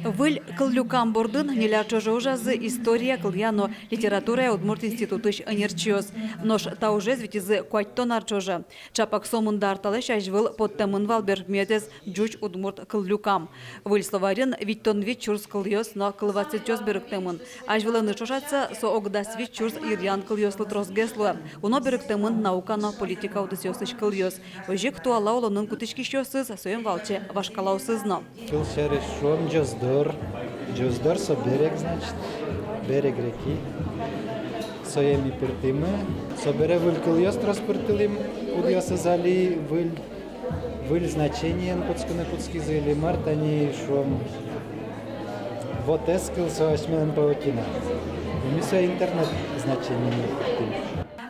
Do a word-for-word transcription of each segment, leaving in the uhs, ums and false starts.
Выль кыллюкам бордын ньыль ар ӵоже ужазы история, кылъя но литературая удмурт институтысь ӧнерчиос. Нош та ужез витизы куатьтон ар ӵоже. Чапак сомында ар талэсь азьвыл поттэмын вал берпуметэз ӟуч-удмурт кыллюкам. Выль словарьын витьтон вить сюрс кылъёс но кылвасэтъёс берыктэмын. Азьвылэныз ӵошатыса, со ог дас вить сюрс йыръян кылъёслы тросгес луэ. Уно берыктэмын наука но политика удысъёсысь кылъёс. Озьы ик туала улонын кутӥськисьёсыз, соин валче вашкалаосыз но. Кыл сярысь шуом, ӟоздор. Ӟоздор со берег, значит, берег реки. Сое ми пыртӥмы. Собере выль кылъёс трос пыртылӥм, кудъёсыз али выль, выль значениен кутскыны кутскизы, или мар тани шуом. Вотэс кыл со асьмелэн паутина. И ми сое интернет значениен пыртӥм.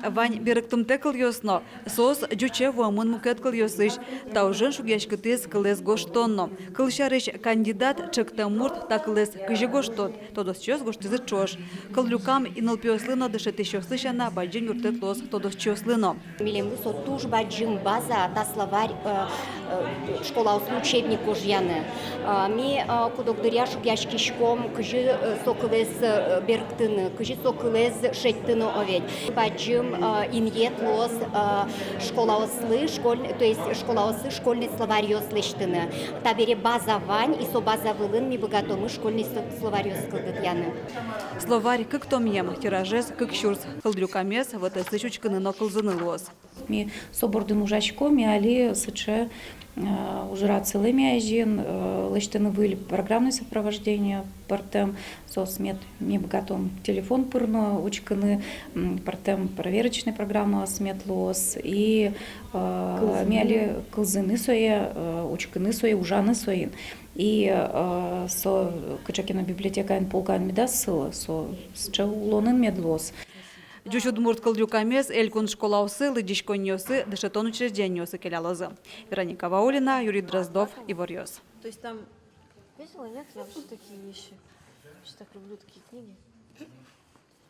Вань берыктымтэ кылъёс но. Соос ӟуче вуэмын мукет кылъёсысь. Та ужен шугъяськытӥз кылэз гожтон но. Кыл сярысь кандидат, ӵектэм мурт та кылэз кызьы гожтод? Тодосчиос гожтӥзы ӵош. Кыллюкам нылпиослы но дышетӥсьёслы сяна бадӟым юрттэт луоз тодосчиослы но. Милемлы со туж бадӟым база, та словарь, э, э, школаослы учебник гожъяны. А, ми, а, куд-ог дыръя шугъяськиськом, кызьы, э, со кылэз, э, берыктыны, кызьы со кылэз шедьтыны, о ведь. Бадӟым, а, инъет луоз, а, школаослы, школьный, то есть школаослы школьный словарьёс лэсьтыны. Табере база вань, и со база вылын ми быгатомы школьный со-, словарьёс кылдытъяны. Словарь кык томъем, тиражез кык сюрс, кыллюкамез вотэсысь учкыны но кылзыны луоз. Ми со бордын ужаськом, ми али сыӵе, э, ужрад сылӥмы азьын, э, лэсьтыны выль программное сопровождение пӧртэм, соос мед, ми быгатом телефон пыр но учкыны, м, пӧртэм проверочной программаос мед луоз, и, э, ми али кылзыны сое, э, учкыны сое, ужаны соин. И, э, со кыӵе ке но библиотекаын, полкаын медаз сылы, со сыӵе улонын мед луоз. Ӟуч-удмурт кыллюкамез элькун школаосы, лыдӟиськонниосы, дышетон учреждениосы келялозы. Вероника Ваулина, Юрий Дроздов, «Иворъёс». То есть там весело, нет? Я вообще такие вещи. Вообще так люблю такие книги.